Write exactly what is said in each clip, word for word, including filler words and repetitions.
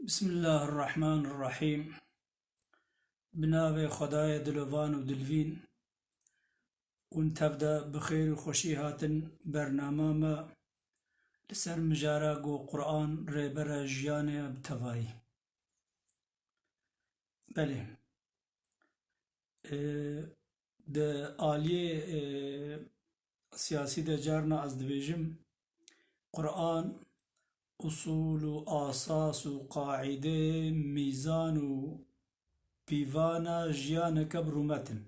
Bismillahirrahmanirrahîm. Bi navê Xwedayê dilovan û dilvîn. Hûn tev de bi xêr û xweşî hatin bernama me li ser mijara ku Quran rêbere jiyanê ye bi tevayî. Belê. Ê, di aliyê, ê, siyasî de carna ez dibêjim, Quran usûl û asas û qaîde, mîzan û pîvana jiyaneke bi rûmet in.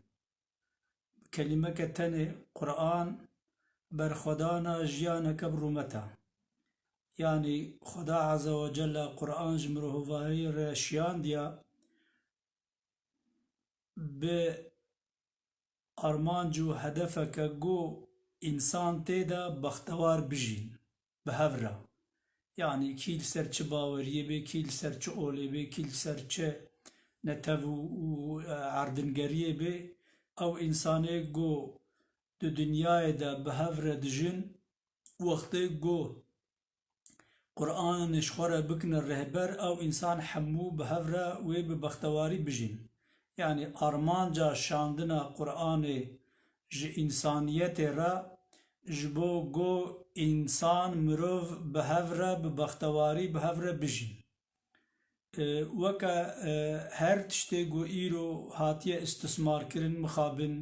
Kelîmeke tenê Quran berxwedana jiyaneke bi rûmet e. Yanî Xweda Azze ve Celle Quran ji mirovarî re şiyandiya bi armanc û hedefeke ku însan tê de bextewar bijîn, bi hev re. Yanî kî li ser çi baweriyê bê, kî li ser çi olê bê, kî li ser çi netev û, û, e, erdingeriyê bê, ew însanê ku di dinyayê de bi hev re dijin, wextê ku Quranê ji xwe re bikine rêber, ew însan hemû bi hev re wê bi bextewarî bijîn. Yanî armanca şandina Quranê ji însaniyetê re, ji bo ku însan, mirov bi hev re, bi bextewarî bi hev re bijîn. E, weke, e, her tiştê ku îro hatiye îstismarkirin, mixabin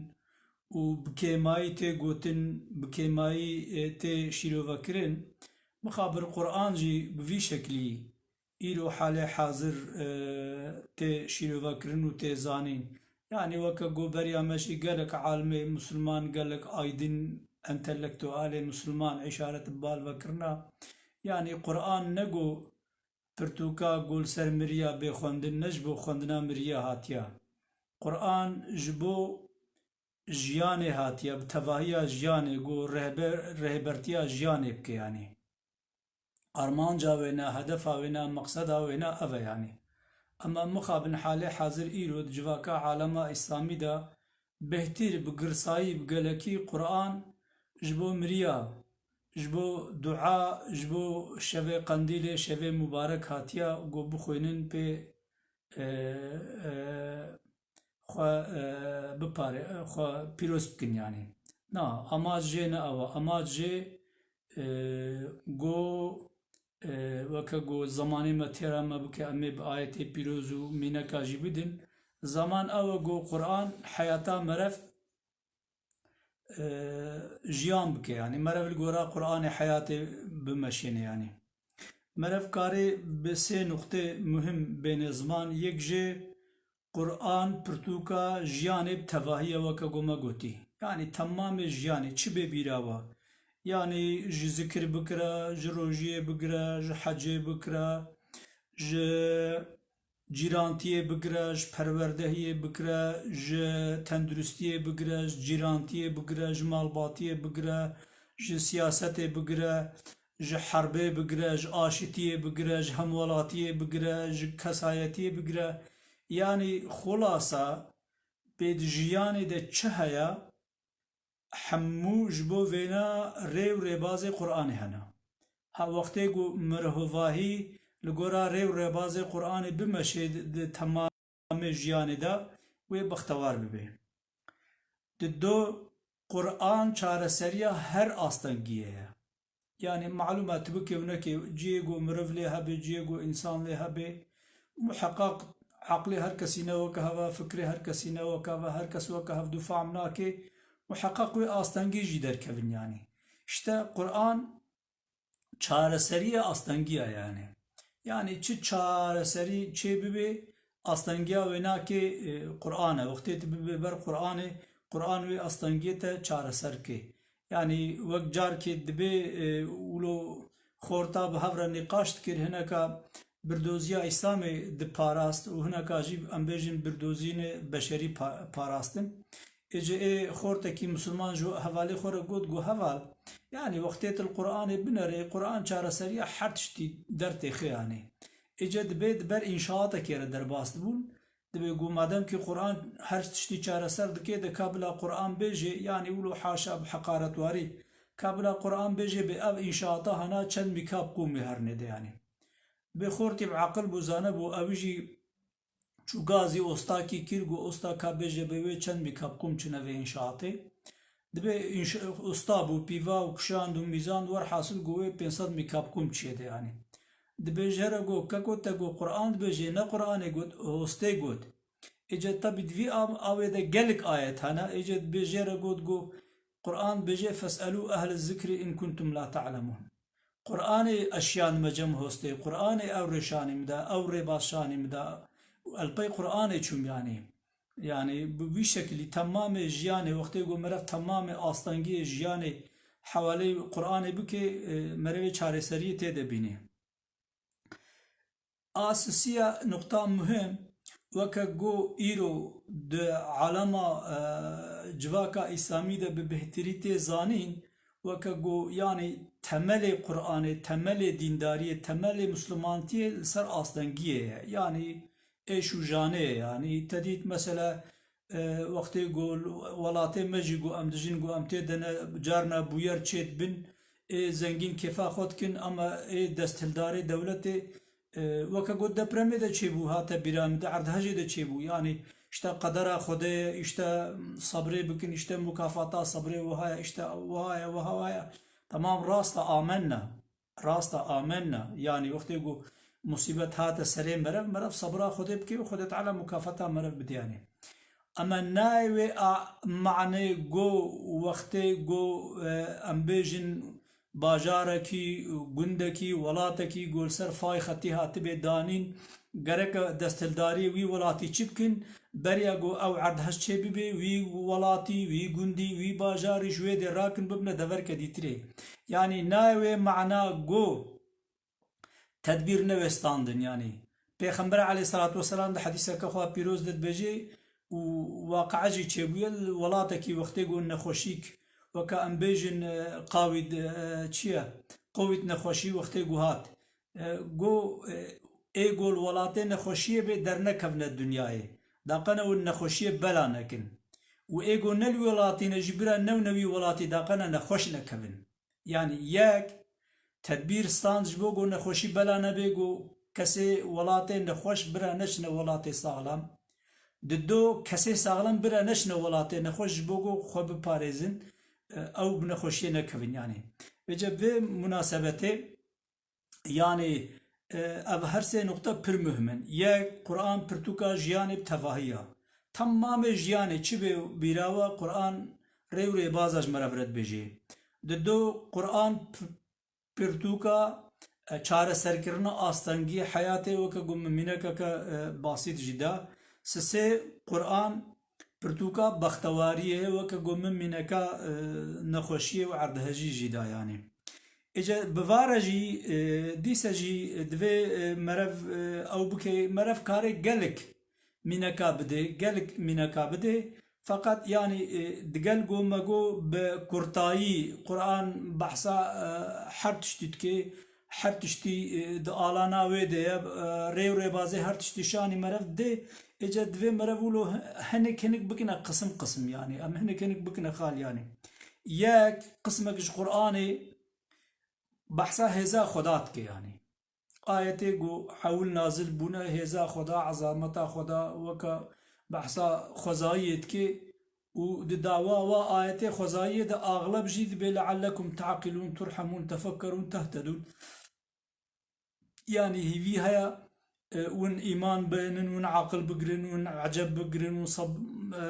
û bi kêmayî tê gotin, bi kêmayî, e, tê şîrovekirin, mixabin Quran jî bi vî şeklî îro halê hazir, e, tê şîrovekirin û tê zanîn. Yanî weke ku beriya me jî gelek alimê misilman, gelek aydin, entelektualê misilman îşaret bi bal vekirina. Yanî Quran ne ku pirtûka ku li ser miriya bê xwendin ne ji bo xwendina miriya hatiye. Quran ji bo jiyanê hatiye, bi tevahiya jiyanê ku rehber-, rêbertiya jiyanê bike, yanî. Armanca wê ne, hedefa wê ne, meqseda wê ne, ev e, yanî. Ema mixabin halê hazir îro di civaka alema îslamî de bêhtir, bi girsayî, bi gelekî Quran ji bo miriya, ji bo dua, ji bo şevê qendîlê, şevê mubarek hatiya ku bixwînin pê, e, e, xwe, e, bipare, e, xwe pîroz bikin, yanî. Na, amac jê ne ew e. Amac jê, e, ku, e, weke ku zemanê me têra me bike, em ê bi ayetê pîroz û mîneka jî bidin. Zeman ew e ku Quran heyata meriv, e, jiyan bike, yanî meriv li gora Quranê heyatê bimeşêne, yanî. Meriv karê bi sê nuqtê muhim bêne ziman, yek jê Quran pirtûka jiyanê bi tevahî ye, weke ku me gotî. Yanî temamê jiyanê, çi bê bîra we. Yanî ji zikir bigire, ji rojiyê bigire, ji hecê bigire, ji cîrantiyê bigire, ji perwerdehiyê bigire, ji tenduristiyê bigire, ji cîrantiyê bigire, ji malbatiyê bigire, ji siyasetê bigire, ji herbê bigire, ji aşitiyê bigire, ji hemwelatiyê bigire, ji kesayetiyê bigire. Yanî xulasa pê di jiyanê de çi heye, hemû ji bo vêna rê û rêbazê Quranê hene. Ha wextê ku mirovahî li gora rê û rêbazê Quranê bimeşê di, di temamê jiyanê de, wê bextewar bibe. Di do, Quran çareseriya her astengiyê ye. Yanî malûm e, tu bikê û nekê, cihê ku mirov lê hebe, cihê ku însan lê hebe, muheqeq eqlê her kesî ne weke hev e, fikrê her kesî ne weke hev e, her kes weke hev dû fehm nake, muheqeq wê astengî jî derkevin yanî. Îşte Quran çareseriya astengiya yanî. Yanî çi çareserî çê bibe, astengiya wê nake, e, Quran e. Wextê tu bibe ber Quranê, Quran wê astengiyê te çareser ke. Yanî wek carkê dibê, e, wilo xorta bi hev re nîqaş dikir, hineka birdoziya Îslamê diparast û hineka jî em bêjin birdozînê beşerî pa-, parastin. Êce ê xortekî misilman ji hevalê xwe re got, got, heval, yanî wextê tu li Quranê binerê, Quran çareseriya her tiştî dertêxe yanî. Êce dibê di ber înşaatekê re derbas dibûn. Dibê ku madem ki Quran her tiştî çareser dike, de ka bila Quran bêjê, yanî wilo haşa bi heqaretwarî, ka bila Quran bêjê bê ev înşaata hana çend mîka bi qûmê herne de yanî. Dibê xortî bi aqil bû, zane bû, ew jî çû gazî ostakî kir, got, "Osta ka bêje bê wê çend mîkab qûm çine vê înşaatê." Dibê înş-, osta bû, pîva û kişand û mîzand, werhasil got, "Wê pênc sed mîkab qûm çiyê de yanî." Dibêje re got, "Keko te got Quran dibêjê, ne Quranê got, hostê got." Êce tabî di vî av-, avê de gelek ayet hene. Êce dibêje re got, got, "Quran dibêje, 'Fes'elû ehle zikri in kuntum la ta'lemûn.'" Quranê ez şiyanime cem hostê, Quranê ew rê şanî min da, ew rêbaz şanî min da. Û el pey Quranê çûm yanî. Yanî bi vî şekilî temamê jiyanê, wextê ku merev temamê astengiyê jiyanê hewaleyê Quranê bike, e, merevê çareseriyê tê de bînê. A sisiya nuqta muhim, weke ku îro di alema, e, civaka îslamî de bi bêhtirî tê zanîn, weke ku, yanî, temelê Quranê, temelê dîndariyê, temelê muslimantiyê li ser astengiyê ye. Yanî êş û janê ye. Yanî te dît mesela, e, wextê ku welatê me jî ku em dijîn, ku em tê de ne, carna bûyer çêdibin, ê zengîn kêfa xwe dikin, ama ê desthildarê dewletê, e, weke got depremê de çêbû, hate bîra min, di erdhejê de çêbû. Yanî işte qedera Xwedê ye, işte sebrê bikin, işte mukafata sebrê wiha ye, işte wiha ye, wiha, wiha ye. Tamam, rast e, amenna. Rast e, amenna. Yanî wextê ku musîbet hate serê merev, merev sebra Xwedê bike û Xwedê Teala mukafata merev bide yanî. Ama nayê wê a manê go wextê go, e, em bêjin bajarekî, gundekî, welatekî go li ser fay xetî hatibê danîn, gereke desthildariyê wî welatî çi bikin, beriya go ew erdhej çê bibe, wî welatî, wî gundî, wî bajarî ji wê dê rakin bibine deverke dîtirê. Yanî nayê wê mana go tedbîr newê standin, yanî. Pêxember aleyhissalatu vesselam di hedîseke xwe pîroz de dibêje û waqia jî çêbûye li welatekî wextê ku nexweşîk, weke em bêjin, e, qawîd, e, çi ye? Covid nexweşî wextê ku hat. E, got, e, ê ku li welatê nexweşiyê bê dernekevne dinyayê. Daqene win nexweşiyê bela nekin. Û ê ku ne li welatî ne jî bira new newî welatî daqene nexweş nekevin. Yanî yek, tedbîr stand ji bo ku nexweşî bela nebe, ku kesê welatê nexweş bira neçine welatê saxlem. Di do, kesê saxlem bira neçine welatê nexweş ji bo ku xwe biparêzin, e, ew bi nexweşiyê nekevin yanî. Vêce vê munasebetê, yanî, e, ev her sê nuqte pir muhim in. Yek, Quran pirtûka jiyanê bi tevahî ya. Temamê jiyanê çi bê bîra we, Quran rê û rêbaza ji me re vire dibêjê. Di do, Quran p-, pirtûka, e, çareserkirina astengiyê heyatê, weke ku min mînekeke, e, basît jî da. Sisê, Quran pirtûka bextewariyê ye, weke ku min mîneka, e, nexweşiyê û erdhejî jî da yanî. Êce bi va re jî, e, dîse jî divê, e, merev, e, ew bike, merev karê gelek mîneka bidê, gelek mîneka bidê. Feqet yanî, e, digel go me go bi kurtayî Quran behsa, e, her tiştî dike, her tiştî, e, di alana wê de ye, e, rê û rêbazê her tiştî şanî merev dê. Êce divê merev wilo hinek hinek bikine qisim qisim yanî. Em hinek hinek bikine xal yanî. Yek, qismek ji Quranê behsa hêza Xweda dike yanî. Ayetê ku hewil nazil bûne, hêza Xweda, ezameta Xweda, weke behsa xwezayiyê dike û di dawa wa ayetê xwezayiyê de axleb jî dibê "leallekum ta'qilûn, turhemûn, tefekkerûn, tehtedûn". Yanî hîvî heye, e, win îman bihênin, win aqil bigirin, win eceb bigirin, win sab-, e,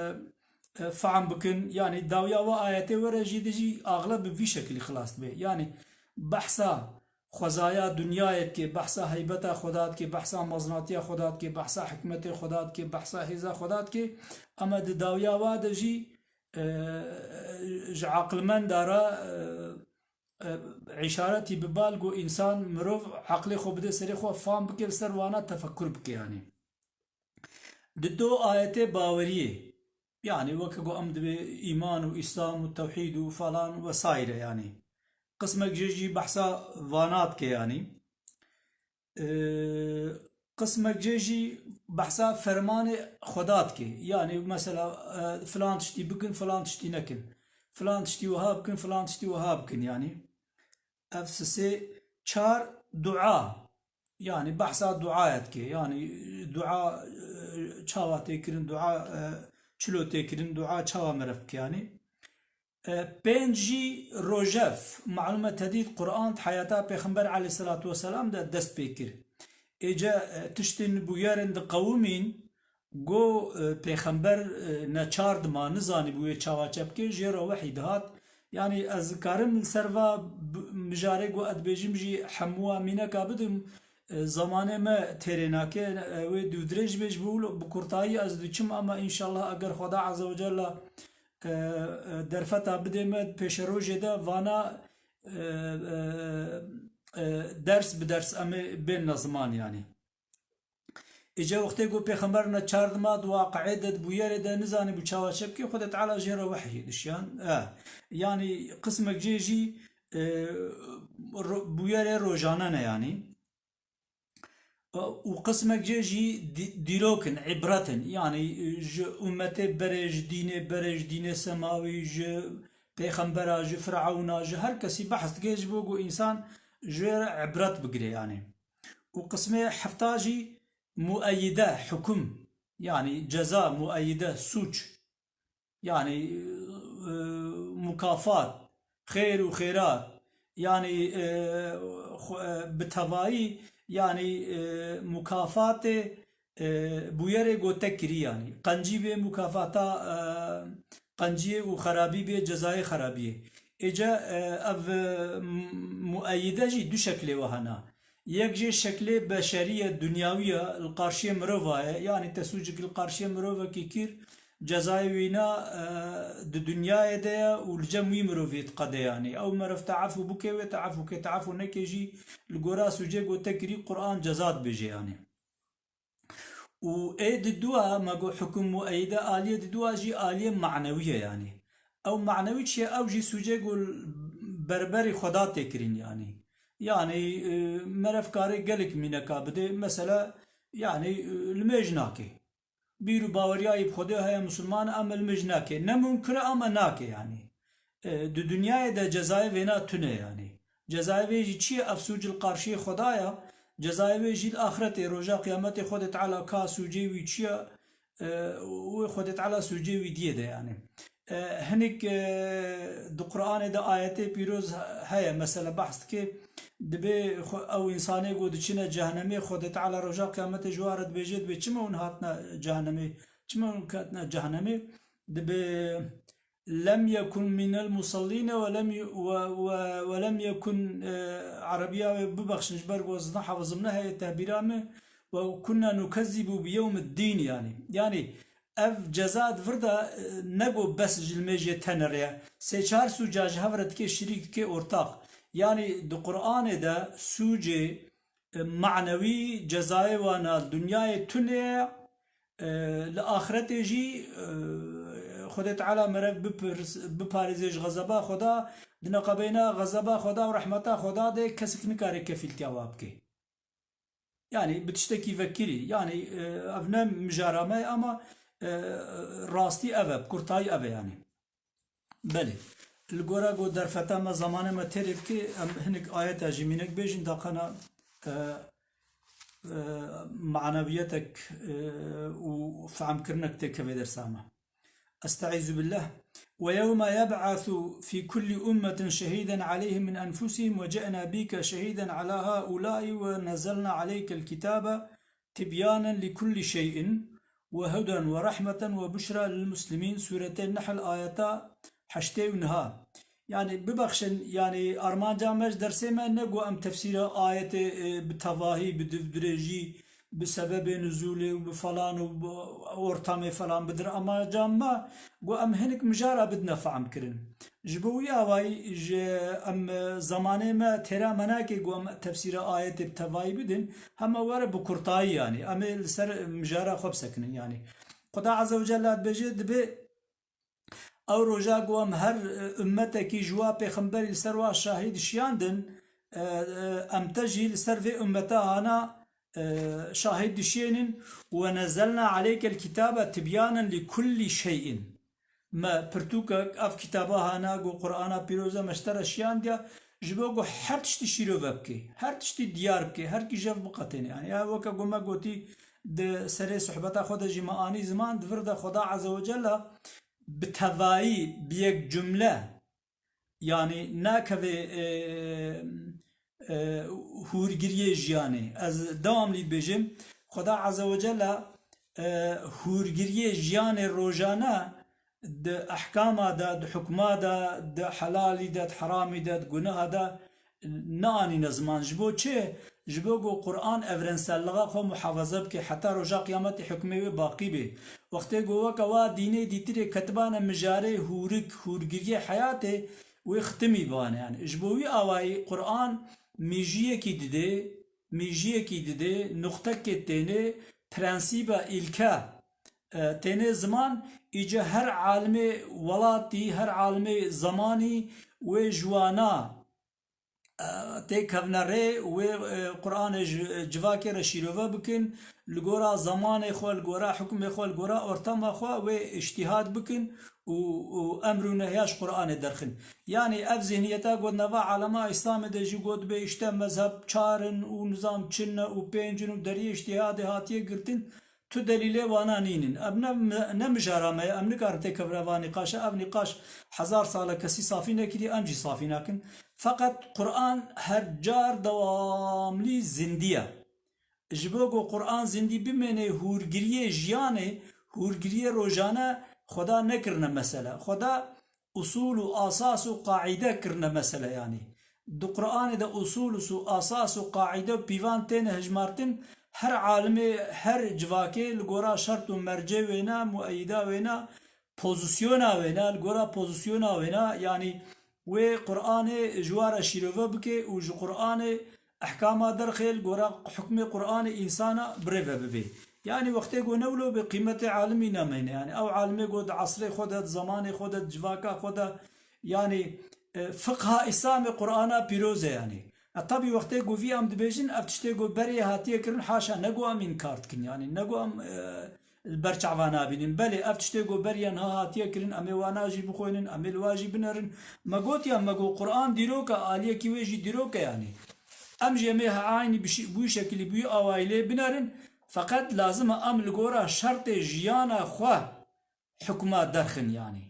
e, fehm bikin. Yanî dawiya wa ayetê were jî de jî axleb bi vî şekilî xilas dibe. Yanî behsa xwezaya dinyayê dike, behsa heybeta Xweda dike, behsa mezinatiya Xweda dike, behsa hikmetê Xweda dike, behsa hêza Xweda dike. Ama di dawiya wa de jî, e, ji aqilmenda re, e, e, îşaretî bi bal ku însan, mirov eqlê xwe bide serê xwe, fam bike, li ser wana tefekkur bike yanî. Di do ayetê baweriyê, yanî weke ku em dibê îman û îslam û tewhîd û falan wesaire yanî. Qismek jê jî behsa vana dike yanî. E, qismek jê jî behsa fermanê Xweda dike. Yanî mesela, e, filan tiştî bikin, filan tiştî nekin. Filan tiştî wiha bikin, filan tiştî wiha bikin yanî. Ev sisê, çar, dua. Yanî behsa duaya dike. Yanî dua, e, çawa tê kirin, dua, e, çilo tê kirin, dua çawa meriv bike yanî. E, pênc jî rojev, malûm e te dît Quran di heyata Pêxember aleyhisselatu vesselam de dest pê kir. Êce, e, tiştên bûyerên diqewimîn, go, e, Pêxember, e, neçar dima, nizanîbû wê çawa çe bike, jê re wehî dihat. Yanî ez karim li ser va b-, mijarê ku ez dibêjim jî hemûa mîneka bidim, e, zamanê me têrê nake, e, wê dûvdirêj bê, ji bo wilo bi kurtayî ez diçim, ama înşallah eger Xweda Azze ve Celle, e, e, derfeta bidê me pêşerojê de vana, e, e, e, ders bi ders em ê bên ziman yanî. Îca wextê ku Pêxember neçar dima di waqiê de, di bûyerê de nizanîbû çawa çe bike, Xwedê Teala jê re wehyê dişiyan. E, yanî qismek jê jî, e, ro-, bûyerê rojane ne yanî. E, û qismek jê jî dî-, dîrok in, îbret in. Yanî, e, ji ummetê berê, ji dînê berê, ji dînê semawî, ji pêxembera, ji Firawna, ji her kesî behs dike ji bo ku însan ji wê re îbret bigire yanî. Û qismê hefta jî mueyide, hukum, yanî ceza, mueyide, sûc, yanî, e, mukafat, xêr û xêrat, yanî, e, xwe, e, bi tevayî, yanî, e, mukafatê, e, bûyerê gote kirî, yanî qencî bê mukafata, e, qenciyê û xerabî bê cezayê xerabiyê. Êce, e, ev, e, m-, mueyide jî du şeklê we hene. Yek jê şeklê beşerî ye, dinyawî ye, li qarşiyê mirova ye. Yanî te sûcik li qarşiyê mirovekî kir, cezayê wîna, e, di dinyayê de ye û li cem wî mirovê diqede yanî. Ew meriv teafû bike wê teafû ke, teafû neke jî li gora sûcê gote kirî Quran ceza dibêje yanî. Û ê didua, me got hukum mueyide, aliyê didua jî aliyê manewî ye yanî. Ew manewî çi ye? Ew jî sûcê ku berberî Xweda tê kirin yanî. Yanî, e, meriv kare gelek mîneka bide, mesela, yanî, e, limêj nake. Bîr û baweriyayî bi Xwedê heye, misilman e, ama limêj nake. Ne mumkin e, ama nake yanî. E, di dinyayê de cezayê vêna tune yanî. Cezayê vê jî çi ye? Ev sûc li qarşiyê Xweda ye. Cezayê vê jî li axretê, roja qiyametê Xwedê Teala ka sûcê wî çi ye? E, wê Xwedê Teala sûcê wî diyê de yanî. E, hinik, e, di Qur'anê de ayetê pîroz heye, mesela behs dike, dibê xwe-, ew însanê ku diçine cehennemê, Xwedê Teala roja qiyametê ji wan re dibêje, dibê çima hûn hatine cehennemê, çima hûn ketine cehennemê? Dibê lem yekun minel musallîne ve lem yu-, ve, ve, ve lem yekun, e, erebiya wê bibexşin ji ber ku ez ne hafizim neheye tehbîra min, ve kunna nukezzibu bi yewmiddîn yanî. Yanî ev ceza di vir de, e, ne ku bes ji limêjê tenir e. Sê çar sûca ji hev re dike şirîk dike ortax. Yanî di Qur'anê de sûcê, e, manewî cezayê wana li dinyayê tune ye, e, li axretê jî, e, Xwedê Teala meriv bipirs-, biparêze ji xezeba Xweda, di neqebeyna xezeba Xweda û rehmeta Xweda de kesek nikare kefîltiya wa bike. Yanî bi tiştekî vekirî. Yanî, e, ev ne mijara me ye ama, e, rastî ev e, bi kurtayî ev e yanî. Belê. Li gora ku derfeta me, zamanê me têrê dike, em hinek ayeta jî mînek bêjin, daqana, e, e, maneviyetek, e, û fehmkirinek têkeve dersa me. Estaizu billah. Ve yewme yeb'asu fi kulli ummetin şehidan aleyhim min enfusihim ve ci'na bike şehidan ala haulai ve nezelna aleykel kitabe tibyanen li kulli şeyin ve huden ve rahmeten ve buşra lil muslimin. Sûretê Nehl, ayeta heştê û niha. Yanî bibexşin, yanî armanca me ji dersê me ne ku em tefsîra ayetê, e, bi tevahî, bi div-, dirêjî, bi sebebê nuzûlê û bi falan û bi ortamê falan bidir. Ama cam me got em hinek mijara bidine fehm kirin. Ji bo wî awayî ji em, e, zamanê me têra me nake got em tefsîra ayetê bi tevayî bidin. Hema were bi kurtayî yanî. Em ê li ser mijara xwe bisekinin yanî. Xuda Azze ve Celle dibêje, dibê Ew roja ku em her, e, ummetekî ji wa pêxemberî li ser wa şahî dişiyandin, e, e, em te jî li ser vê ummeta hana, e, şahî dişiyênin. "Ve nezelna aleykel kitabe tibyanen li kullî şey'in." Me pirtûkek ev kitaba hana ku Qur'ana pîroz e me ji te re şiyandiya, ji bo ku her tiştî şîrove bike, her tiştî diyar bike, her kîjev biqetêne. Yani ya weke ku me gotî di serê sohbeta xwe de jî me anî ziman, di vir de Xweda Azze ve Celle bi tevayî, bi yek cumle, yani nakeve, e, e, hûrgiriyê jiyanê. Ez dewamlî dibêjim, Xweda Azze ve Celle, e, hûrgiriyê jiyanê rojane di ehkama de, di hukma de, di helalî de, di heramî de, di guneha de neanîne ziman. Ji bo çi? Ji bo ku Quran evrenselliğa xwe muhafaza bike, heta roja qiyametê hukmê wê baqî bê. Wextê ku weke wa dînê dîtirê ketibane mijarê hûrik, hûrgiriyê heyatê, wê xitimî bane. Yani ji bo wî awayî Quran mêjiyekî didê, mêjiyekî didê, nuqtekê tênê, prensîba, îlke, e, tênê ziman, îce her alimê welatî, her alimê zemanî wê ji wana, e, têkevne rê, wê, e, Qur'anê ji, e, civakê re şîrove bikin, li gora zemanê xwe, li gora hukmê xwe, li gora ortama xwe wê îctîhad bikin û, û emr û nehya ji Qur'anê derxin. Yanî ev zihniyeta got nava alema Îslamê de jî got bê, îşte mezheb çar in û nizam çi ne û pênc in û deriyê îctîhadê hatiye girtin, tu delîlê wana nînin. Ev ne, ne mijara me ye, em nikarin têkevine va nîqaşe. Ev nîqaş hezar sal e kesî safî nekiriye, em jî safî nakin. Feqet Qur'an her car dewamlî zindî ye. Ji bo ku Qur'an zindî bimêne, hûrgiriyê jiyanê, hûrgiriyê rojane Xweda nekirine mesele. Xweda usûl û asas û qaîde kirine mesele, yanî. Di Qur'anê de usûl û asas û qaîde û pîvan têne hejmartin, her alimê, her civakê li gora şert û mercê wêna, mueyîda wêna, pozisyona wêna, li gora pozisyona wêna, yanî wê Qur'anê ji wa re şîrove bike û ji Qur'anê ehkama derxê, li gora hukmê Qur'anê însana birêve bibe. Yanî wextê ku ne wilo be, qîmetê alimî nemeyne. Yanî ew alimê ku di esrê xwe de, di zemanê xwe de, di civaka xwe de, yanî, e, fiqha Îslamê Qur'ana pîroz e yanî. E, tabî wextê ku vî em dibêjin, ev tiştê ku berê hatiye kirin, haşa, ne ku em înkar dikin, yanî ne ku em, e, li ber çava nabînin. Belê, ev tiştê ku beriya niha hatiye kirin, em ê wana jî bixwînin, em ê li wa jî binerin. Me gotiya, me got, Qur'an dîrok e, aliyekî wê jî dîrok e, yanî. Em jî em ê aynî bi şi-, bi wî şekilî, bi wî awayî lê binerin. Feqet lazim e em li gora şertê jiyana xwe hukma derxin, yanî.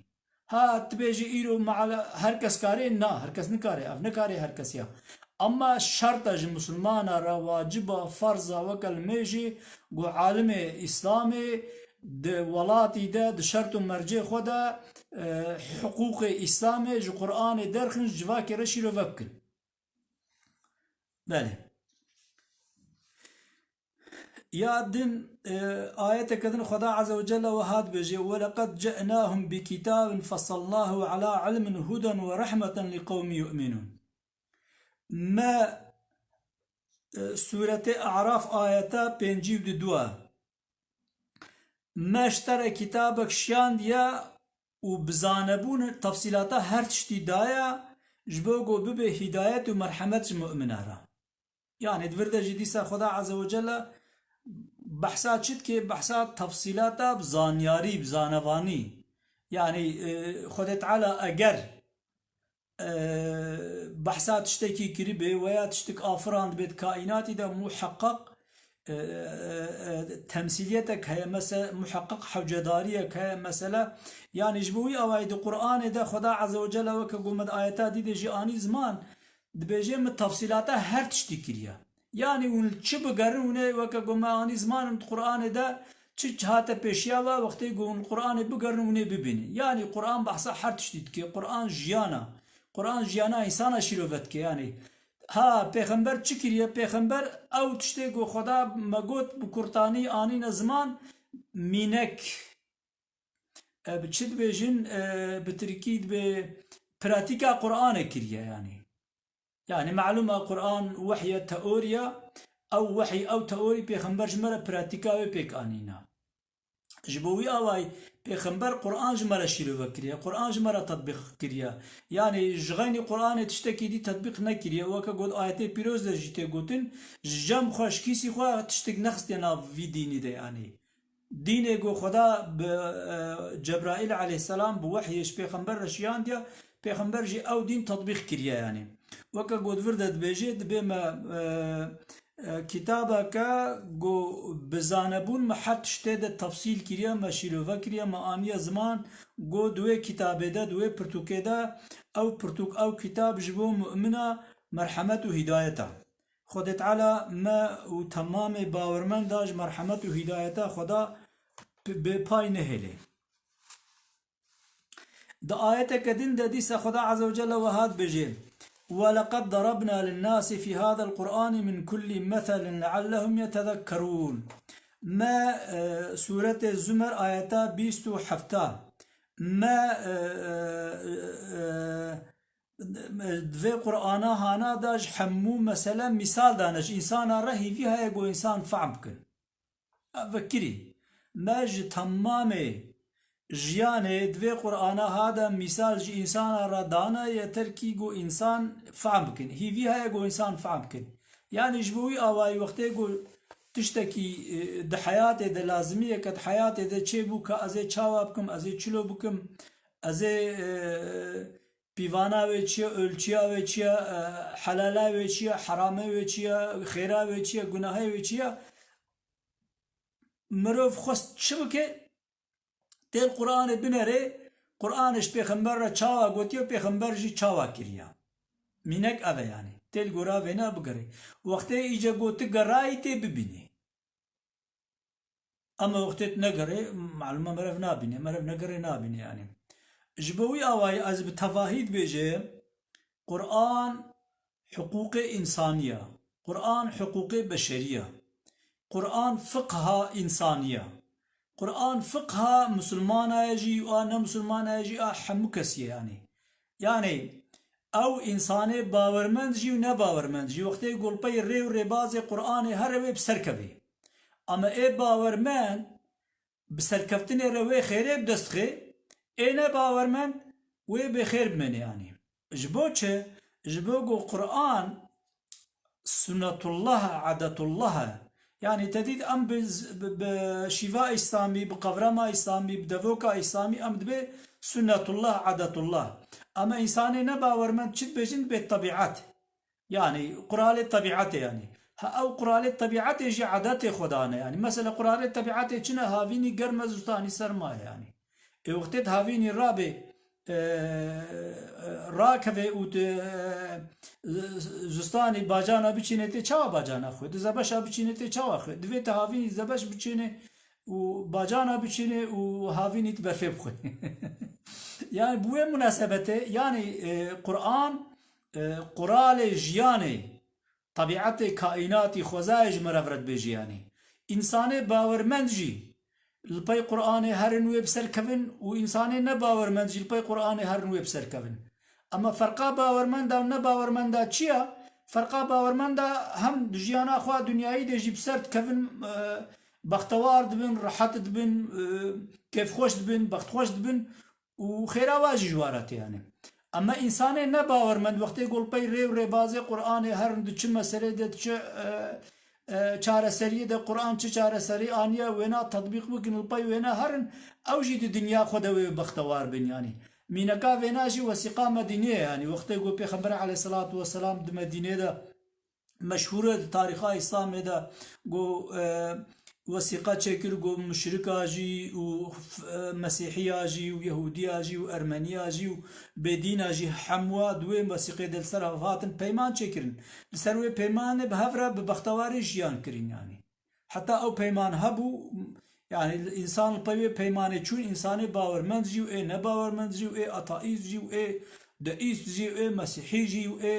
Ha, tu bêjî îro meala her kes karê? Na, her kes nikare, ev nikarê her kes ya. Ama şerta ji misilmana re waciba, ferza, weke li mêjê, ku alimê Îslamê di welatî de, di şert û mercê xwe de, e, hiqûqê Îslamê ji Qur'anê derxin, ji civakê re şîrove bikin. Belê. Ya din, e, ayeteke din Xweda Azze ve Celle wiha dibêje, "Ve leqed ce'nahum bi kitabin fesalnahu ala ilmin huden ve rahmeten li qewmi yu'minun." Me, e, Sûretê A'raf ayeta pêncî û du a. Me ji te re kitabek şiyandiye û bi zanebûn tefsîlata her tiştî daye, ji bo ku bibe hîdayet û merhemet ji mu'mina re. Yanî di vir de jî dîsa Xweda Azze ve Celle behsa çi dike? Behsa tefsîlata bi zanyarî, bi zanevanî. Yanî, e, Xwedê Teala eger, e, behsa tiştekî kiribê, weya tiştek afirandibê di kaînatî de, muheqeq, e, e, e, temsîliyetek heye, mese-, muheqeq hewcedariyek heye, mesele. Yanî ji bo wî awayî di Qur'anê de Xweda Azze ve Celle weke ku me di ayeta dî de jî anî ziman, dibêje, min tefsîlata her tiştî kiriye. Yanî hûn li çi bigerin, hûn ê, weke ku me anî ziman, di Qur'anê de çi hate pêşiya we, wextê ku hûn Qur'anê bigerin, hûn ê bibînin. Yanî Qur'an behsa her tiştî dike. Qur'an jiyan e. Qur'an jiyana însana şîrove dike. Yanî, ha, pêxember çi kiriye? Pêxember ew tiştê ku Xweda me got bi kurtanî anîne ziman, mînek, e, bi çi dibêjin, e, bi tirkî dibê pratîka Qur'anê kiriye, yanî. Yanî, malûm e, Qur'an wehy e, teorî ye, ew wehy, ew teorî pêxember ji me re pratîka wê pêk anîne. Ji bo wî awayî pêxember Qur'an ji me re şîrove kiriye, Qur'an ji me re tetbîq kiriye. Yanî, ji xeynî Qur'anê tiştekî dî tetbîq nekiriye. Weke got ayetê pîroz de jî tê gotin, ji cem xwe, ji kîsî xwe tiştek nexistiye nav vî dînî de, yanî. Dînê ku Xweda bi, e, Cebraîl aleyhisselam bi wehyê ji pêxember re şiyandiye, pêxember jî ew dîn tetbîq kiriye, yanî. Weke ku di vir de dibêje, dibê me, e, e, kitabeke ku bi zanebûn me her tiştê de tefsîl kiriye, me şîrove kiriye, me aniye ziman, ku di wê kitabê de, di wê pirtûkê de, ew pirtûk, ew kitab ji bo mumina merhemet û hîdayet e. Xwedê Teala me û temamê bawermenda ji merhemet û hîdayeta Xweda bi, bi pay nehêlê. Di ayeteke din de dîsa Xweda Azze ve Celle wiha dibêje, "Ve leqed darabna linnâsi fî hâzel Qur'anî min kullî meselin leallehum yetezekkerûn." Me, e, Sûretê Zumer ayeta bîst û hefta. Me, e, e, e, e, di vê Qur'ana hana da ji hemû mesele mîsal dane, ji însana re hîvî heye ku însan fehm bikin. Vekirî, me ji temamê jiyanê di vê Qur'ana ha de mîsal ji însana re dane, yeter kî ku însan fehm bikin. Hîvî heye ku însan fehm bikin. Yanî ji bo wî awayî wextê ku tiştekî, e, di heyatê de lazimiyeke di heyatê de çêbû ka ez ê çawa bikim, ez ê çilo bikim, ez ê, e, pîvana wê çi ye, ölçüya wê çi ye, e, helala wê çi ye, herama wê çi ye, xêra wê çi ye, gunahê wê çi ye. Mirov xwest çi bike? Têl Qur'anê binere, Qur'anê ji pêxember re çawa gotiye, pêxember jî çawa kiriye. Mînek ev e yanî. Têl gora vêna bigere. Wextê îce got tu gerayî tê bibînî. Ama wextê tu negerê, malûm e merev nabîne, merev negerê nabîne yanî. Ji bo wî awayî ez bi tevahî dibêje, Qur'an hiqûqê însanî ye. Qur'an hiqûqê beşerî ye. Qur'an fiqha însanî ye. Qur'an fiqha misilmana ye jî, a ne misilmana ye jî, a hemû kesî ye yanî. Yanî ew însanê bawermend jî û nebawermend jî wextê ku li pey rê û rêbazê Qur'anê here wê bi ser kevê. Ama ê bawermend bi serkeftinê re wê xêrê bi dest xê, ê nebawermend wê bêxêr bimêne yanî. Ji bo çi? Ji bo ku Qur'an sunnetullah e, adetullah e. Yanî te dît em bi z-, bi, bi şîva Îslamî, bi qevrama Îslamî, bi devoka Îslamî em dibê sunnetullah, adetullah. Ama însanê nebawermend çi dibêjin, dibê tebîet. Yanî quralê tebîetê yanî. Ha ew quralê tebîetê jî adetê Xweda ne yanî. Mesela quralê tebîetê çi ne, havînî germ e, zistanî serma ye yanî. Ê wextê di havînî rabê, e, e, rakeve û tu, e, z-, zistanî bacana biçînê tê çawa bacana xwe? Di zebeşa biçînê tê çawa xwe? Divê tu havînî zebeş biçînê û bacana biçînê û havînî tu berfê bixwe. Yanî bi wê munasebetê, yanî, e, Qur'an, e, quralê jiyanê, tebîetê kaînatî, xwezayê ji me re vire dibêje yanî. Însanê bawermend jî li pey Qur'anê herin wê bi ser kevin û însanê nebawermend jî li pey Qur'anê herin wê bi ser kevin. Ama ferqa bawermenda û nebawermenda çi ya? Ferqa bawermenda hem di jiyana xwe dinyayî de jî bi ser dikevin, e, bextewar dibin, rehet dibin, e, kêfxweş dibin, bextxweş dibin û xêra wa jî ji wa re tê yanî. Ama însanê nebawermend wextê ku li pey rê û rêbazê Qur'anê herin di çi meselê de, di çi, e, e, çareseriyê de Qur'an çi çareserî aniye, wêna tetbîq bikin, li pey wêna herin, ew jî di dinya xwe de wê bextewar bin yanî. Mîneka vêna jî wesîqa Medînê ye yanî. Wextê ku Pêxember aleyhisselatu vesselam di Medînê de meşhûr e di tarîxa Îslamê de, ku, e, wesîqa çêkir, ku muşrika jî û, e, mesîhiya jî û yehûdiya jî û ermeniya jî û bêdîna jî hemwa di wê wesîqê de li ser hev hatin peyman çêkirin. Li ser wê peymanê bi hev re bi bextewarî jiyan kirin yanî. Heta ew peyman hebû, yanî însan li pey wê peymanê çûn, însanê bawermend jî û ê nebawermend jî û ê ateîst jî û ê deîst jî û ê mesîhî jî û ê,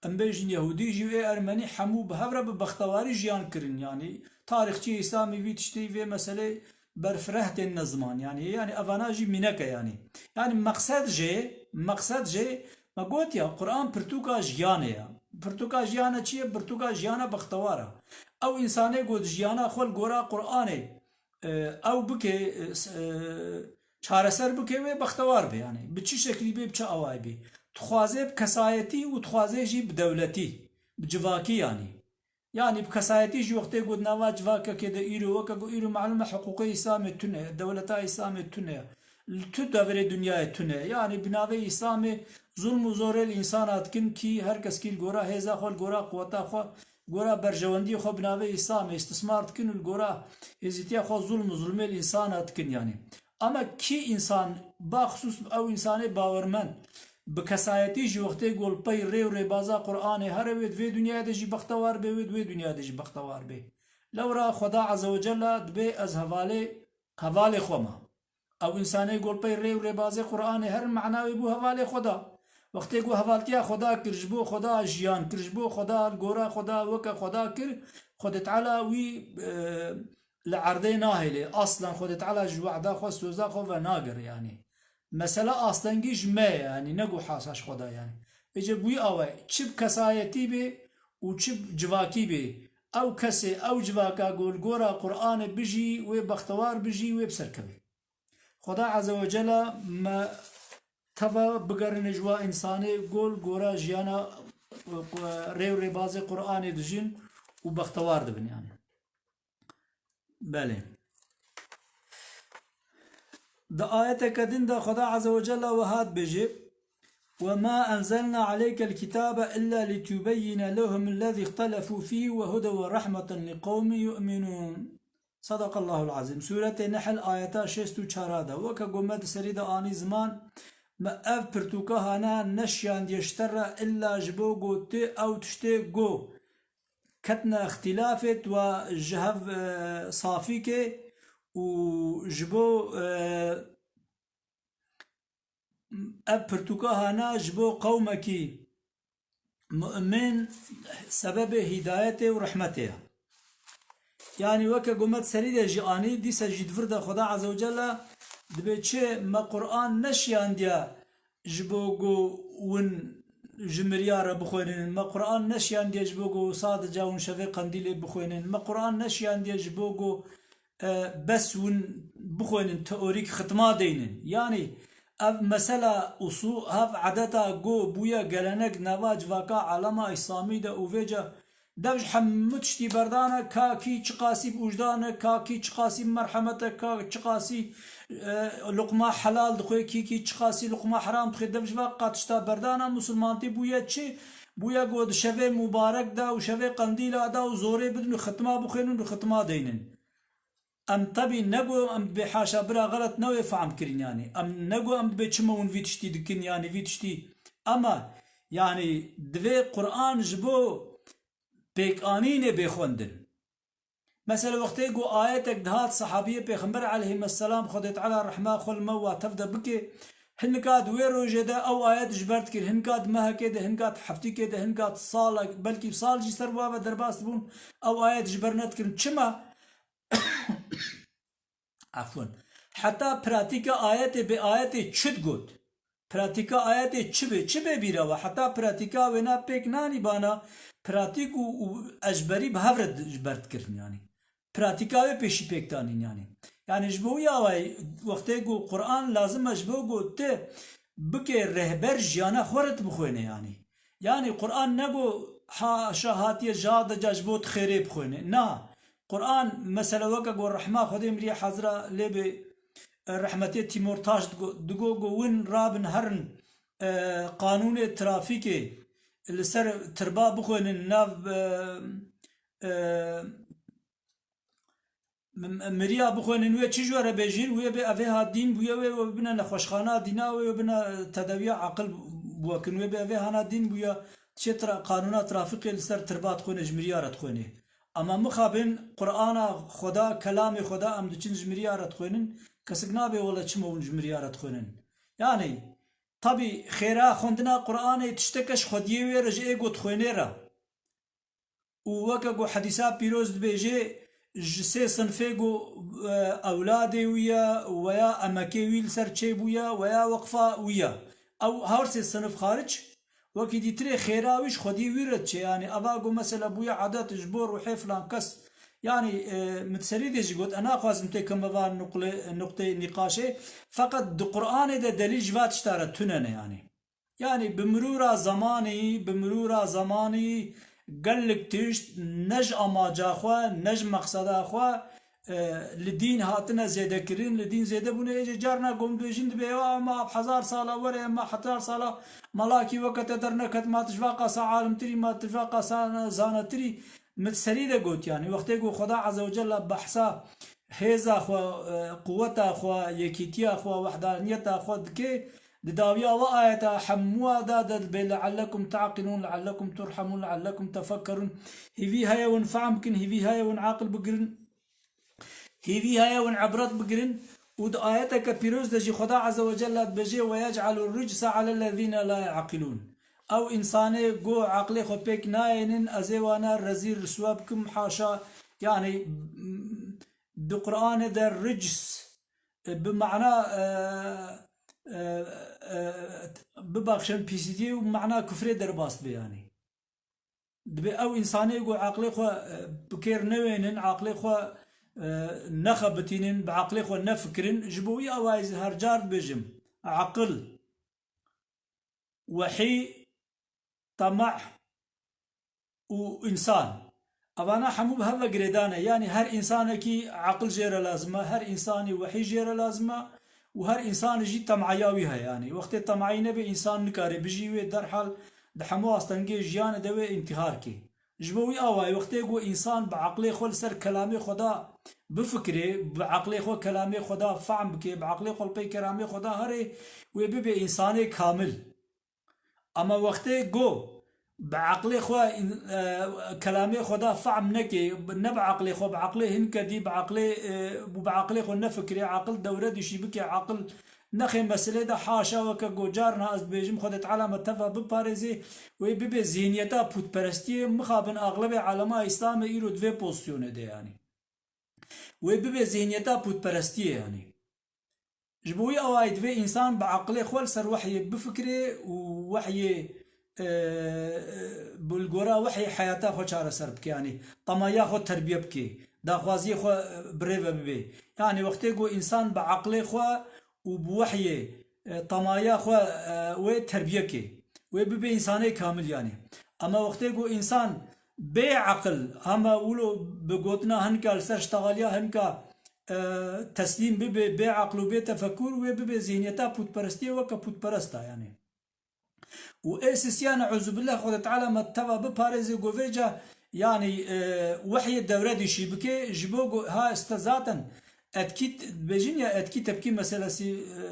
em bêjin, yehûdî jî û ê ermenî hemû bi hev re bi bextewarî jiyan kirin. Yanî tarîxçiyê Îslamî vî tiştî, vê meselê berfireh têne ziman. Yanî, yanî evana jî mînek e yanî. Yanî meqsed jê, meqsed jê, me got ya, Quran pirtûka jiyanê ye. Pirtûka jiyana çi ye? Pirtûka jiyana bextewar e. Ew însanê ku di jiyana xwe li gora Qur'anê, e, ew bike, e, s-, e, çareser bike, wê bextewar be yanî. Bi çi şeklî bê, bi çi awayî bê. Dixwaze bi kesayetî û dixwaze jî bi dewletî, bi civakî yanî. Yanî bi kesayetî jî wextê ku di nava civakekê de îro, weke ku îro malûm e hiqûqê Îslamê tune ye, dewleta Îslamê tune ye. Li tu deverê dinyayê tune ye. Yanî bi navê Îslamê Zulm û zorê li însana dikin kî her kes kî li gora hêza xwe, li gora quweta xwe, li gora berjewendiyê xwe bi navê Îslamê îstismar dikin û li gora hêzîtiya xwe zulm û zulmê li însana dikin yanî. Ama kî însan, baxsûs ew însanê bawermend, bi kesayetî jî wextê ku li pey rê û rêbaza Qur'anê here wê di vê dinyayê de jî bextewar bê, wê di wê dinyayê de jî bextewar bê. Lewra Xweda Azze ve Cella dibê ez hevalê, hevalê xwe me. Ew însanê ku li pey rê û rêbazê Qur'anê herin mana wê bû hevalê Xweda. Wextê ku hevaltiya Xweda kir, ji bo Xweda jiyan kir, ji bo Xweda li gora Xweda weke Xweda kir, Xwedê Teala wî, e, li erdê nahêlê. Aslan Xwedê Teala ji wehda xwe, soza xwe venagir yanî. Mesela astengî ji me ye yanî, ne ku hasa ji Xweda yanî. Êce bûyî awe, çi bi kesayetî bê û çi bi civakî bê, ew kesê, ew civaka ku li gora Qur'anê bijî, wê bextewar bijî, wê bi ser kevê. Xweda Azze ve Cella me teva bigerine ji wa însanê ku li gora jiyana, e, rê û rêbazê Qur'anê dijîn û bextewar dibin yanî. Belê. Di ayeteke din de Xweda Azze ve Cella wiha dibêje: "Ve ma enzelna aleykel kitabe illa litubeyyine lehum ellezî ihtelefû fîh ve huden ve rehmeten li qewmin yu'minûn." Sadakallahul azîm. Sûretê Nehl ayeta şêst û çar de. Weke ku me di serî de anî ziman, me ev pirtûka hana neşiyandiye ji te re illa ji bo ku tu ew tiştê ku ketine îxtîlafê tu ji hev, e, safî ke û ji bo, e, ev pirtûka hana ji bo qewmekî mu'min sebebê hîdayetê û rehmetê ye. Yanî weke ku me di serî de jî anî, dîsa jî di vir de Xweda Azze ve Celle dibê çi me Qur'an neşiyandiye ji bo ku win ji miriya re bixwênin. Me Qur'an neşiyandiye ji bo ku sadece hûn şevê qendîlê bixwênin. Me Qur'an neşiyandiye ji bo ku, e, bes hûn bixwênin, teorîk xitma deynin. Yanî ev mesela usû-, hev edeta ku bûye gelenek nava civaka alema Îslamî de û vêca Dev ji hemû tiştî berdane, ka kî çiqasî bi ûjdan e, ka kî çiqasî bi merhemet e, ka çiqasî, e, luqma helal dixwe, kî kî çiqasî luqma heram dixwe, dev ji va qat tişta berdana, misilmantî bûye çi? Bûye ku di şevê mubarek de û şevê qendîla de û zorê bidin û xitma bixwênin û xitma deynin. Em tebî ne ku em dibê haşa bira xelet ne wê fehm kirin yanî. Em ne ku em dibê çima hûn vî tiştî dikin yanî vî tiştî. Ema yanî divê Qur'an ji bo pêkanînê bê xwendin. Mesela wextê ku ayetek dihat sehabiyê Pêxember aleyhisselam Xwedê Teala rehma xwe li me wa tev de bike, hinika di wê rojê de ew ayet ji ber dikir, hinika di mehekê de, hinika di heftîkê de, hinika di salek, belkî sal jî ser wa ve derbas dibûn, ew ayet ji ber nedikirin. Çima? Efûn. Heta pratîka ayetê bê ayetê çi digot? Pratîka ayetê çi bê? Çi bê bîra we? Heta pratîka wêna pêk nanî bana pratîk û, û ezberî bi hev re di-, ji ber dikirin yanî. Pratîka wê pêşî pêk danîn yanî. Yanî ji bo wî awayî wextê ku Qur'an lazim e ji bo ku tu bike rehber jiyana xwe re tu bixwêne yanî. Yanî Qur'an ne ku haşa hatiye ji adeca ji bo tu xêrê bixwêne. Na. Qur'an mesela weke ku rehma Xwedê mirî hazira lê bê, e, rehmetê Tîmor Taş digo, digo ku win rabin herin, e, qanûnê trafîkê li ser tirba bixwênin nav, e, e, m-, miriya bixwênin wê çi ji we re bêjin, wê bê evê ha dîn bûye wê, wê bine nexweşxana dîna wê, wê bine tedawiya aqil bû-, bûwekin, wê bê evê hana dîn bûye, çê tra-, qanûna trafîkê li ser tirba dixwêne, ji miriya re dixwêne. Ama mixabin Qur'ana Xweda, kelamê Xweda em diçin ji miriya re dixwênin, kesik nabê wele çima hûn ji miriya re dixwênin. Yanî, tabî xêra xwendina Qur'anê tişteke ji xwediyê wê re ji ê ku dixwênê re. Û weke ku hedîsa pîroz dibêje, ji sê sinfê ku, e, ewladê wî ye, weya emekê wî li ser çêbûye, weya weqfa wî ye. Ew her sê sinif xaric, wekî dîtirê xêra wî ji xwedî wî re diçe. Yanî eva ku mesela bûye edet ji bo ruhê filan kes. Yanî, e, min serî de jî got, e, naxwazim têkime va nuqlê-, nuqteyê nîqaşê. Feqet di Qur'anê de delîl ji va tişta re tune ne yanî. Yanî bi mirûra zemanî, bi mirûra zemanî gelek tişt ne ji amaca xwe, ne ji meqseda xwe, e, li dîn hatine zêdekirin, li dîn zêde bûne, êcê carna gom dibêjin dibê, "Ya, ma hezar sala were, ma hezar sala malakî weke te derneket, ma tu ji va qasa alimtirî, ma tu ji va qasa zanetirî." Min serî de got, yanî, wextê ku Xweda Azze ve Celle behsa hêza xwe, e, quweta xwe, yekîtiya xwe, wehdaniyeta xwe dike, di dawiya we ayeta hemûa de de dibê, "Leallekum ta'qilûn, leallekum turhemûn, leallekum tefekkerûn." Hîvî heye hûn fehm bikin, hîvî heye hûn aqil bigirin, hîvî heye hûn ibret bigirin. Û di ayeteke pîroz de jî Xweda Azze ve Celle dibêje, "Ve yec'alur ricse alellezîne la ya'qilûn." Ew însanê ku aqilê xwe pêk nayênin, ez ê wana rezîl riswe bikim, haşa. Yanî, di Qur'anê de rics, e, bi mana, e, e, e, bibexşin, pîsîtiyê û mana kufrê derbas dibe, yanî. Dibê ew însanê ku aqilê xwe, e, bi kêr newênin, aqilê xwe, e, nexebitînin, bi aqilê xwe nefikirin, ji bo wî awayî ez her car dibêjim, aqil, wehî, tama û însan. Evana hemû bi hev ve girêdan e. Yanî her însanekî aqil jê re lazim e, her însanî wehî jê re lazim e û her însanî jî temaya wî heye. Yanî wextê temayî nebe, însan nikare bijî wê, derhal di hemû astengê jiyanê de wê întîhar kê. Ji bo wî awayî wextê ku însan bi aqilê xwe li ser kelamê Xweda bifikirê, bi aqilê xwe kelamê Xweda fehm bike, bi aqilê xwe li pey kelamê Xweda herê, wê bibe însanê kamil. Ama wextê ku bi aqilê xwe, e, kelamê Xweda fehm neke, ne bi aqilê xwe, bi aqilê hinke dî, bi aqilê, e, bi aqilê xwe nefikirê, aqil dewre dişî bike, aqil nexê meselê de, haşa, weke ku carna ez dibêjim, Xwedê Teala me teva biparêzê, wê bibe zihniyeta pûtperestiyê, mixabin axlebê alema Îslamê îro di vê pozisyonê de, yanî. Wê bibe zihniyeta pûtperestiyê, yanî. Ji bo wî awayî divê însan bi aqilê xwe li ser wehyê bifikirê û wehyê, e, bi, li gora wehyê heyata xwe çareser bike, yanî temaya xwe terbiye bike, daxwaziyê xwe, e, bi rê ve bibe. Yanî wextê ku însan bi aqilê xwe û bi wehyê, e, temaya xwe, e, wê terbiye ke, wê bibe însanê kamil, yanî. Ama wextê ku însan bê aqil, hema wilo bi gotina hinka li ser ştexaliya hinka, e, teslîm bibe, bê aqil û bê tefekur, wê bibe zihniyeta pûtperestiyê weke pûtperest a, yanî. Û ê sisiya, ne'uzubillah, Xwedê Teala me teva biparêze, ku vêca, yanî, e, wehyê dewre dişî bike, ji bo ku, ha, işte zaten etkî, dibêjin ya, etkî tepkî meselesî, e,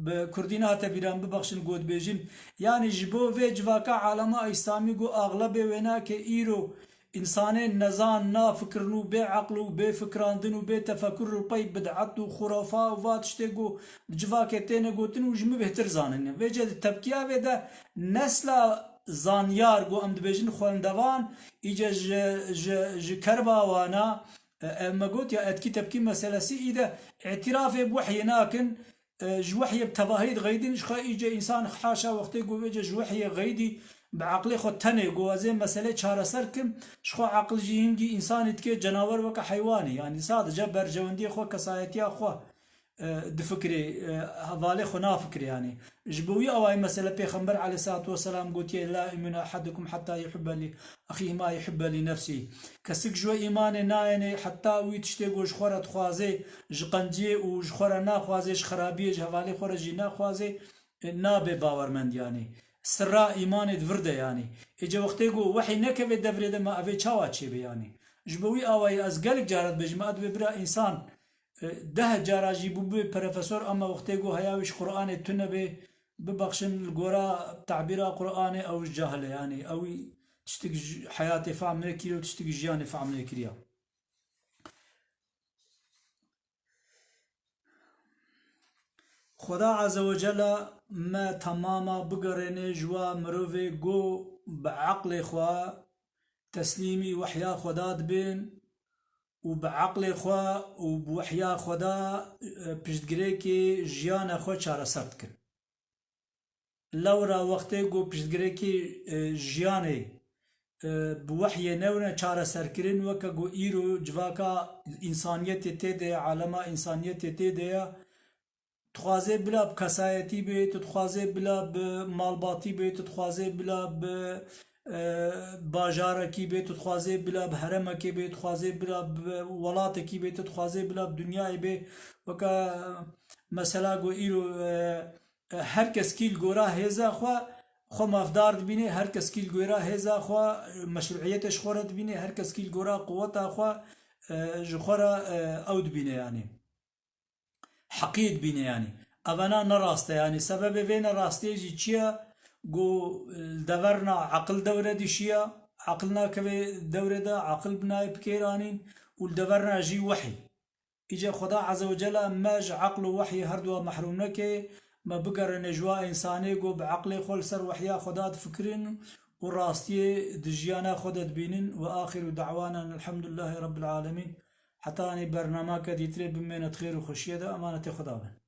bi kurdî nehate bîra min, bibexşin ku dibêjin. Yanî ji bo vê civaka alema Îslamî ku axlebê wêna ke îro însanên nezan, nafikirin û bê eql û bê fikirandin û bê tefekur û pey bid'et û xurafa û va tiştê ku di civakê têne gotin û ji min bêhtir zanin. Vêce di tepkiya vê de nesla zanyar ku em dibêjin xwendevan, îce ji, ji, ji kerba wana, e, e, me got ya etkî tepkî meselesî, î de îtirafê bi wehyê nakin, e, ji wehyê bi tevahî diqeydin, ji xwe îce însan haşa wextê ku vêce ji wehyê qeydî bi aqilê xwe tenê ku ez ê meselê çareser kim, ji xwe aqil jî hingî însanî dike cenawer weke heywanê, yanî sadece berjewendiyê xwe, kesayetiya xwe, e, difikirê, e, hevalê xwe nafikirê, yanî. Ji bo wî awayî mesele Pêxember aleyhissalatu vesselam gotiye, "La yu'minu ahadukum hatta yuhibbe li axihi ma yuhibbe li nefsî." Kesik ji we îmanê nayêne heta wî tiştê ku ji xwe re dixwaze, ji qenciyê û ji xwe re naxwaze, ji xerabiyê ji hevalê xwe re jî naxwaze, e, nabe bawermend, yanî. Sirra îmanê di vir de, yanî. Êce wextê ku wehî nekeve devrê de, me evê çawa çêbe, yanî? Ji bo wî awayî ez gelek cara dibêjim, me dibê bira însan, e, deh cara jî bû bê profesor, ama wextê ku heya wî ji Qur'anê tune bê, bibexşin, li gora tabîra Qur'anê ew ji cahil e, yanî. Ew tiştik ji heyatê fehm nekiriye û tiştik ji jiyanê fehm nekiriye. Xweda Azze ve Celle me temama bigerêne ji wa mirovê ku bi eqlê xwe teslîmî wehya Xweda dibên û bi eqlê xwe û bi wehya Xweda, e, piştgirêkê jiyana xwe çareser dikin. Lewra wextê ku piştgirêkê, e, jiyanê, e, bi wehyê newne çareserkirin, weke ku îro civaka însaniyetê tê de ye, alema însaniyetê tê de ye, dixwaze bila bi kesayetî bê, tu dixwaze bila bi malbatî bê, tu dixwaze bila bi, e, bajarekî bê tu dixwazê bila, bi heremekê bê tu dixwazê bila, bi welatekî bê tu dixwazê bila, bi dinyayê bê. Weke mesela ku îro, e, e, her kes kî li gora hêza xwe, xwe mafdar dibînê, her kes kî li gora hêza xwe, e, meşruiyetê ji xwe re dibînê, her kes kî li gora quweta xwe, e, ji xwe re, e, ew dibîne, yanî heqî dibîne, yanî. Evana ne rast e, yanî sebebê vê nerastiyê jî çi ye? Ku, e, li deverna eqil dewre dişiya, eqil nakeve dewrê de, eqil binayê bi kêr anîn û li deverna jî wehî. Îca Xweda Azze ve Celle me ji eql û wehyê herduwa mehrûm neke, me bigerine ji wa însanê ku bi eqlê xwe li ser wehya Xweda difikirin û rastiyê di jiyana xwe de dibînin. Ve axiru da'wanan elhamdulillahî rabbil alemîn. Heta anî bernameke dîtirê bimêne di xêr û xweşiyê de, emanetê Xweda bin.